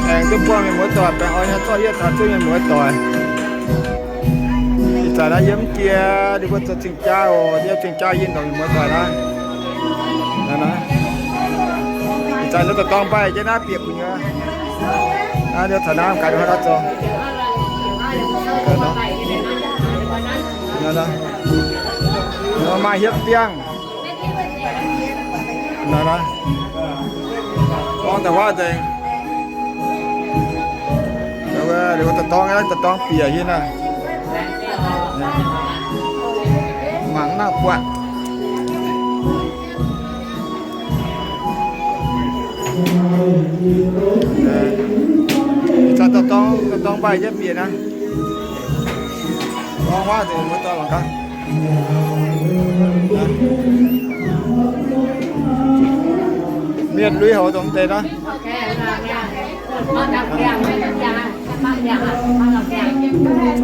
Aengx duqv buangh mienh muoz doic, baengh orn nyei zorqv yietv taux zuqc mienh muoz doic. Ih zanc naaiv yiem jiex ninh mbuo zoux cing-jaa oc, yiem cing-jaa yinh ndongc mienh muoz doic naaiv. Ih zanc ninh dorngx mbaih jienv naaiv bieqc gu'nyuoz. Naaiv ninh caux naaiv gaax nor zoux. Maaih hietv biangh. Naaiv, dorngx daaih huaav nzengc. Liuz dorngx, dorngx bieqc yie naaiv. Mangc nangh buatc. Dorngx, dorngx mbaih jienv bieqc naaiv. Dorngx huaav nzengc, mbuo dorngx mangc gaax. Mienh lui-houx dongh deix naaiv.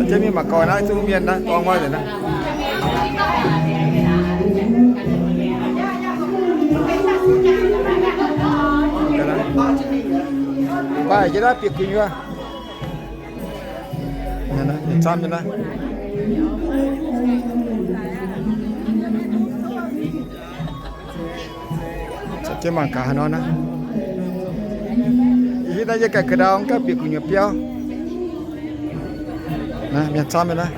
Jienv mingh mangc gaax naaiv zungv mienh naaiv dorngx huaav nzengc naaiv. Mbaih jienv naaiv bieqc gu'nyuoz. Camv nyei naaiv. Jienv mangc gaax haaix nor naaiv. Ih hitv naaiv yie ganh ga'ndau ganh bieqc gu'nyuoz biauv. Naaiv mienh camv nyei naaiv.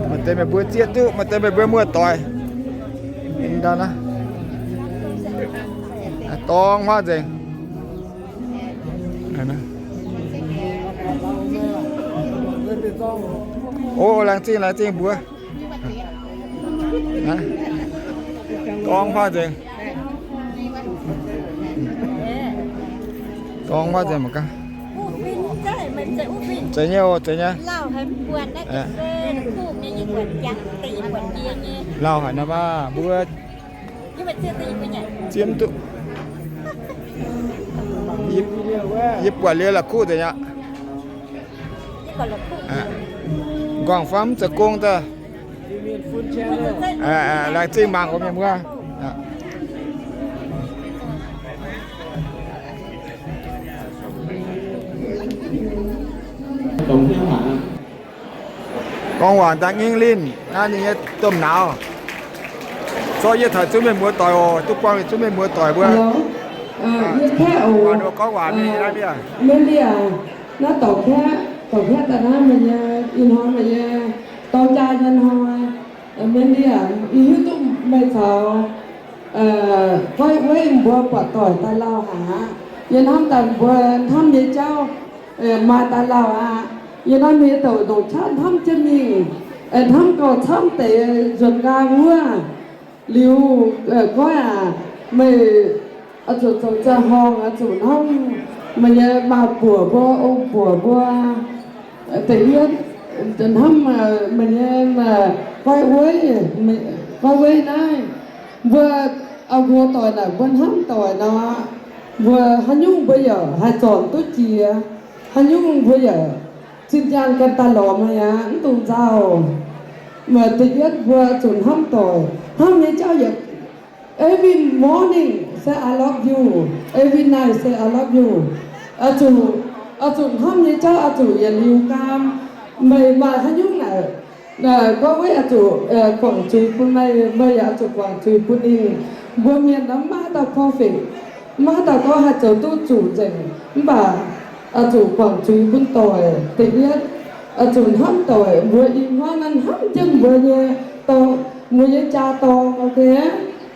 Maaih deix meih mbuo zieqv duqv, maaih deix meih mbuo muoz-doic. Ndau naaiv, dorngx huaav nzengc. O, laengz zingh, laengz zingh mbuo. Dorngx huaav nzengc. Dorngx huaav nzengc mangc gaax. Zeiz nyei oc, zeiz nyei. Lauh haic nor maah, mbuo zieqv mv duqv. Yie buatc liuz la'kuqv nzengc aqv. Nquaang-famv mv zeiz gong daaih. Laengz zingh mangc oc mienh muoz. Gorngv waac daaih ngingv linh naaiv ninh nyei domh nauz. Zorqv yietv taux zunv mienh muoz doic oc, duqv buangh ninh zunv mienh muoz doic mbuo. Gorngv waac mingh naaiv mienh. Naaiv dorngx kaeqv, dorngx kaeqv daaih naaiv meih nyei, ih hnoi meih nyei dorng jaa nyei hnoi. Mienh lienh, yie hiuv duqv meih caux Goiv Weiv mbuo buatc doic daaih lauh haic aqv. Yie hnamv daaih mbuo hnamv nyei jauv maaih daaih lauh aqv. Yie hnamv nyei douc ndongc qaqv hnamv jienv mingh, hnamv gauh camv deix nzuonx nqaang wuov. Liuz, Goiv aac, meih oix zuqc zoux ziangh horngh oix zuqc hnamv meih nyei maa-buoc mbuo, ong-buoc mbuo. Da'yietv, hnamv meih nyei Goiv Weiv, Goiv Weiv naaiv, mbuo auv-nqox doic naaic mbuo hnamv doic nor, mbuo haaix nyungc mbuo yaac haih zornc duqv jiex, haaix nyungc mbuo yaac zinh njaang ganh daaih lorz meih aqv, mv dungx nzauh. Da'yietv mbuo zuqc hnamv doic, hnamv nyei jauv yaac every morning say I love you, every night say I love you. Oix zuqc, oix zuqc hnamv nyei jauv oix zuqc yietc liuz gaam. Meih maaih haaix nyungc naaic, Goiv Weiv oix zuqc guangc zuiz bun meih, meih yaac oix zuqc guangc zuiz bun ninh. Mbuo mienh nor mv maaih haaix dauh perfect, mv maaih haaix dauh gorngv haih zoux duqv zuqc nzengc, mv baac oix zuqc guangc zuiz bun doic. Da'yietv, oix zuqc hnamv doic, mbuo i hmuangv naaiv hnamv jienv mbuo nyei dorng, mbuo nyei jaa dorng, ok.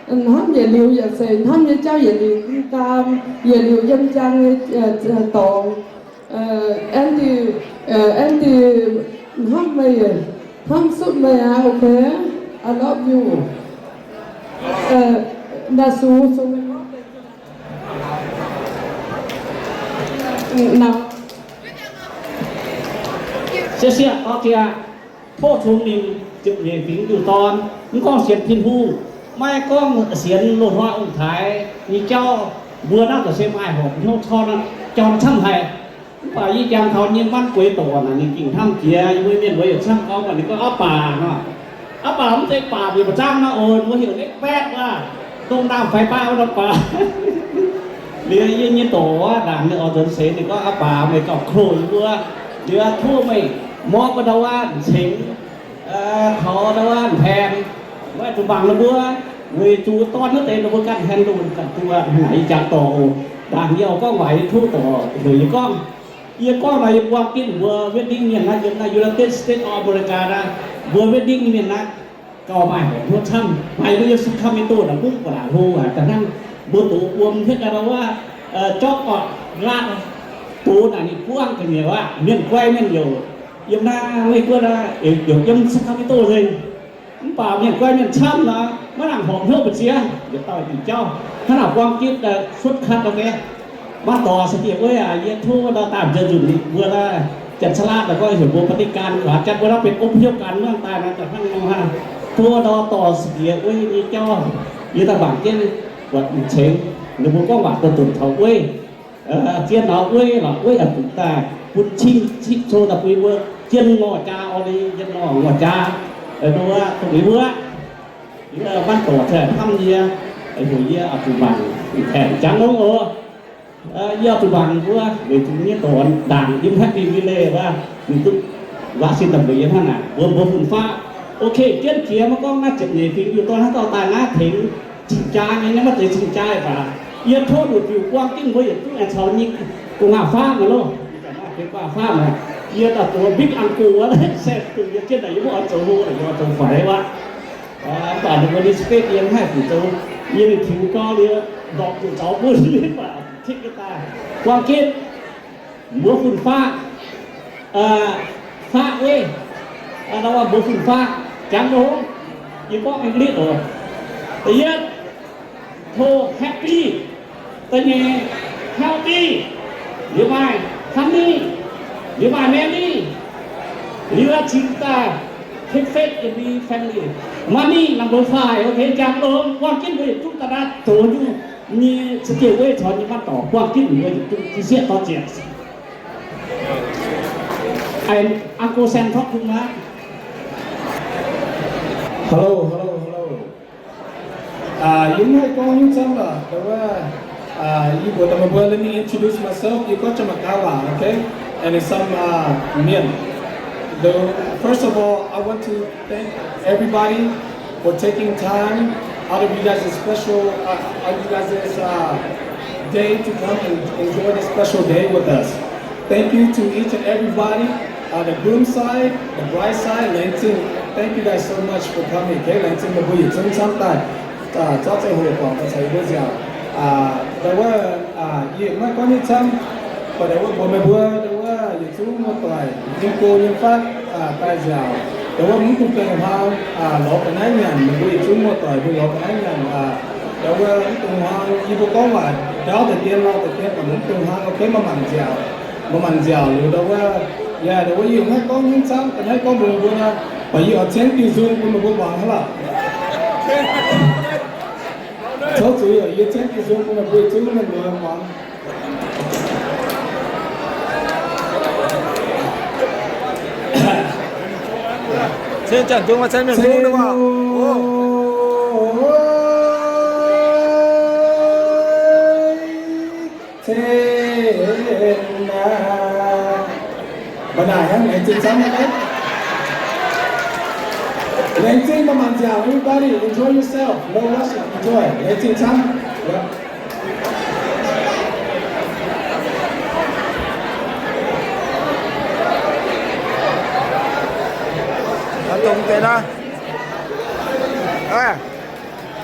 Hnamv yietc liuz yaac se hnamv nyei jauv yietc liuz gaam, yietc liuz yiem njang nyei dorngx. Andy, Andy, hnamv meih, hnamv sutv meih aqv, ok. I love you. Naaiv sux, sux meih gorngv deix. Sieqv sieqv gorngv jiex, tov cungx ninh ziepc nyeic fingx diuh dorn, mv gorngv sienx Tin-Hungh, maiv gorngv sienx loz-hnoi ong-taaix nyei jauv, mbuo naaiv daaih se maaih horpc hnyouv corn, jorn camv haic. Mv baac yie jangx taux nyei manv gueix doqc naaic, ninh gengh hnamv jiex. Yie mbuo mienh muoz yietc camv gorngv, ninh gorngv, Aav baac nor, aav baac mv zeiz baac mienh mbuo zaangv nor oc, mbuo heuc Lengv Baeqv wuov. Dongh naamh faix baav wuov dauh baac. Liuz yie nyei dorc wuov ndaangc ninh oix nzuonx seix, ninh gorngv, Aa baac, meih gauh kloh yie mbuo. Liuz tov meih mborqv mbuo ndau wuov cengx, taux ndau wuov hpien, maiv zuqc mangc ninh mbuo, weic zuqc dorn wuov deix ninh mbuo ganh handle ganh duqv. Naaic yie jangx dorc oc. Ndaangc yie oix gorngv waac, yie tov dorc heuc yie gorngv. Yie gorngv nor, yie buang ginv mbuo wedding mienh naaiv, yiem naaiv United States of America naaiv, mbuo wedding mienh naaiv gauh maaih horpc hnyouv camv. Maaih mbuo yiem Sacramento naaic, mungv ba'laqc hlo haic, da'hnangv mbuo doz wuom hietv ga'ndau wuov, jorqv orqc, laatv doz naaic, ninh buangv ga'nyiec aqv. Mienh guai mienh youc yiem naaiv Meiv Guoqv naaiv, youc yiem Sacramento nzengc. Mv baac mienh guai mienh camv nor, maiv nangc horpc hnyouv mbu'ziex, yietc dauh diuc jauv. Hnangv naaic buang ginv suotv katv nor, maanc dorc, Sa'diec Ueiv aac, yie tov ndau daaih nzuonx nzunc mbuo naaiv Janx-Saalaa, daaih gorngv heuc mbuo ปฏิบัติการ ขวาจัด mbuo naaiv benx อพยพการ hnangv daaih naaiv, daaih hnangv nor hnangv. Tov ndau dorc Sa'diec Ueiv nyei jauv, yie daaih mangc jienv buatc m'cengx ninh mbuo gorngv waac daaih dunc taux Ueiv. Zien nor Ueiv lorqc, Ueiv yaac dunc daaih bun cing cing cou daaih bun yie mbuo jien ngorc jaa orn, jien ngorc ngorc jaa, dongh wuov, dongh wuov. Maanc dorc tengx hnamv yie, heuc yie oix zuqc mangc, kaeqv jangx longx oc. Yie oix zuqc mangc wuov, weic zuqc nyei dorc ndaangc yiem Happy Valley wuov, ninh duqv waac sin daaih mbuox yie hnangv naaic, mbuox mbuo fun-faqv. Ok, jienv jiex maiv gorngv naaiv ziepc nyeic fingx Iu-Dorn haaix dauh daaih naaiv tengx cing-jaa nyei, naaiv maiv zeiz cing-jaa baac yie tov nduqc diuc buang ginv mbuo yietc zungv aengx caux nyei gu'nguaaz-faqv naaic loh. Gu'nguaaz-faqv naaic, yie daaih zoux big uncle wuov, se dongh yie jienv naaic yie mbuo oix zoux hlo, yie oix zoux faix wuov. Mv baac ninh mbuo respect yie, mv haih zuqc zoux, yie mingh tiux gau liuz, ndorpc zuqc zaux bun mv baac tikv daaih buang ginv mbuo fun-faqv, faqv Ueiv, ndau wuov mbuo fun-faqv jangx longx. Yie gorngv English oc. Da'yietv, tov happy. Da'nyeic, healthy. Liuz maaih honey. Liuz maaih merry. Liuz cingx daaih take faith in the family. Money number five. Ok, jangx longx. Buang ginv mbuo yietc zungv daaih naaiv zoux nyungc nyei Sa'diec Ueiv caux nyei maanc dorc, buang ginv mbuo yietc zungv jiv sieqv dorh ziec. Uncle Sam talk to me. Hello, hello, hello. Yie mv haih gorngv haaix nyungc camv lorqc, ndau wuov, yie mbuox daaih meih mbuo, let me introduce myself. Yie gorngv Janx-Mangc Gaax waac, okay? And it's some Mienh. The, first of all, I want to thank everybody for taking time out of you guys' special, uh, out of you guys' uh, day to come and enjoy this special day with us. Thank you to each and everybody, uh, the groom side, the bride side, laengz zingh. Thank you guys so much for coming. Okay, laengz zingh meih mbuo yietc zungv camv daaih, uh, zorqv ziangh hoc guangc daaih caux yie mbuo nziaauc. Uh, ndau wuov, uh, yie maiv gorngv nyei camv, mv baac ndau wuov mbuox meih mbuo, ndau wuov yietc zungv muoz-doic, yiem go yiem fatv, uh, daaih nziaauc. Ndau wuov mv dungx gaengh hmuangx, uh, lorz ga'naaiv nyanc, meih mbuo yietc zungv muoz-doic mbuo lorz ga'naaiv nyanc, uh, ndau wuov mv dungx hmuangx, yie mbuo gorngv waac ndaauv deix dien, lauh deix dien, mv dungx hmuangx, okay, maaih maanc nziaauc, maaih maanc nziaauc liuz ndau wuov, yaac ndau wuov yie mv haih gorngv haaix nyungc camv, ga'naaiv gorngv mbuox meih mbuo nor, mv baac yie oix ceng diuh nzung bun meih mbuo muangx hnangv lorqc. Tov zuiz, yie ceng diuh nzung bun meih mbuo yietc zungv mienh muoz muangx. Ceng janx nzung, ceng mienh nzung, ceng, ceng aa. Mbuo naaic hnangv laengz zingh camv nyei. Laengz zingh maaih maanc nziaauc, everybody enjoy yourself, no rushing, enjoy, laengz zingh camv. Dongh deix naaiv,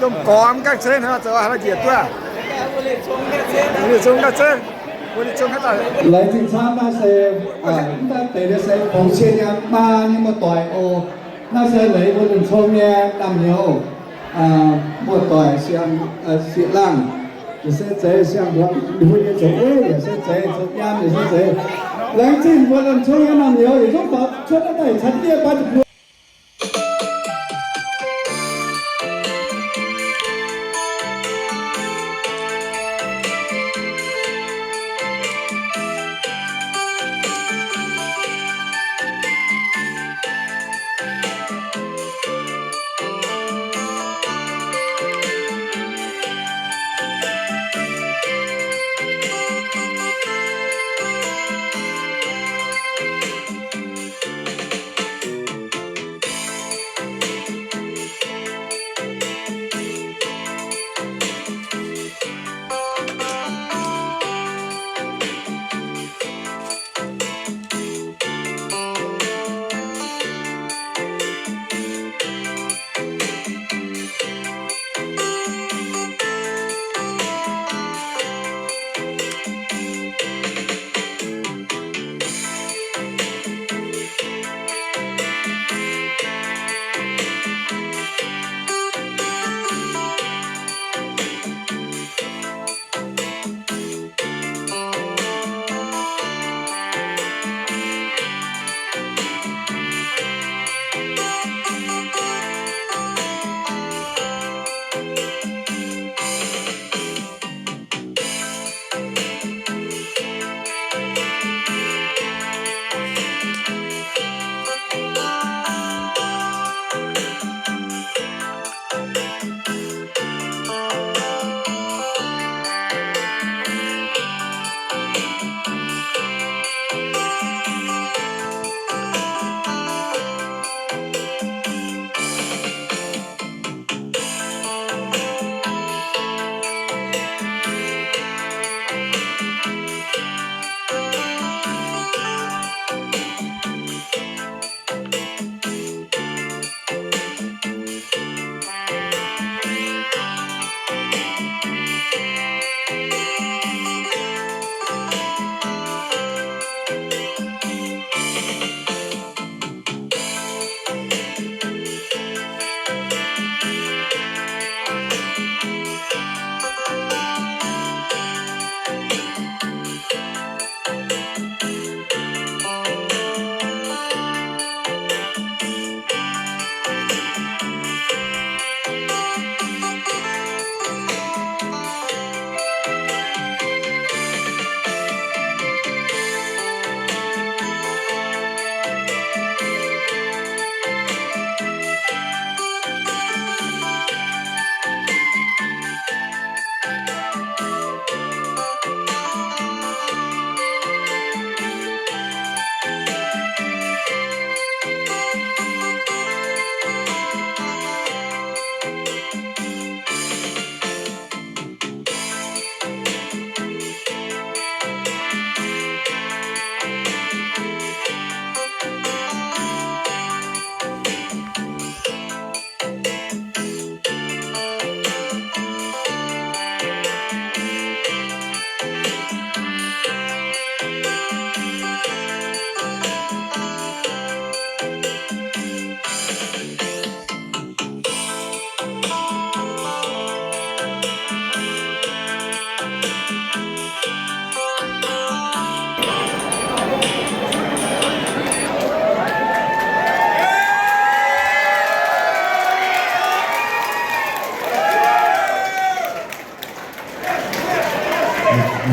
dongh gormx gaengh ceng hnangv, zoux haaix njiec duqv. Laengz zingh camv. Naaiv se, mv daaih deix naaiv se fongc cien nyei maa nyei muoz-doic oc. Naaiv se leiz mbuo Lungh Cong nyei naamh nyouz, muoz-doic siang, sieqv laangh, yaac se zeiz siang-hmuangx, ninh mbuo nyei zoux eiv yaac se zeiz, zoux nyaam yaac se zeiz. Laengz zingh mbuo Lungh Cong nyei naamh nyouz yietc zungv faaux cuotv naaiv daaih caux jienv yie baav zuqc mbuo.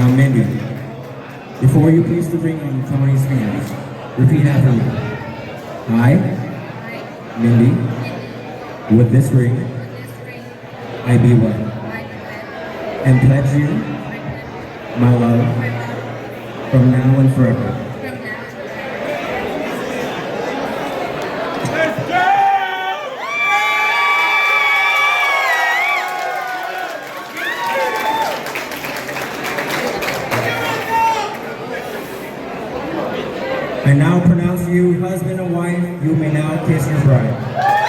Now, Mindy, before you place the ring on Tony's finger, repeat after me. I, Mindy, with this ring, I be wed, and pledge you my love from now and forever. I now pronounce you husband and wife. You may now kiss your bride.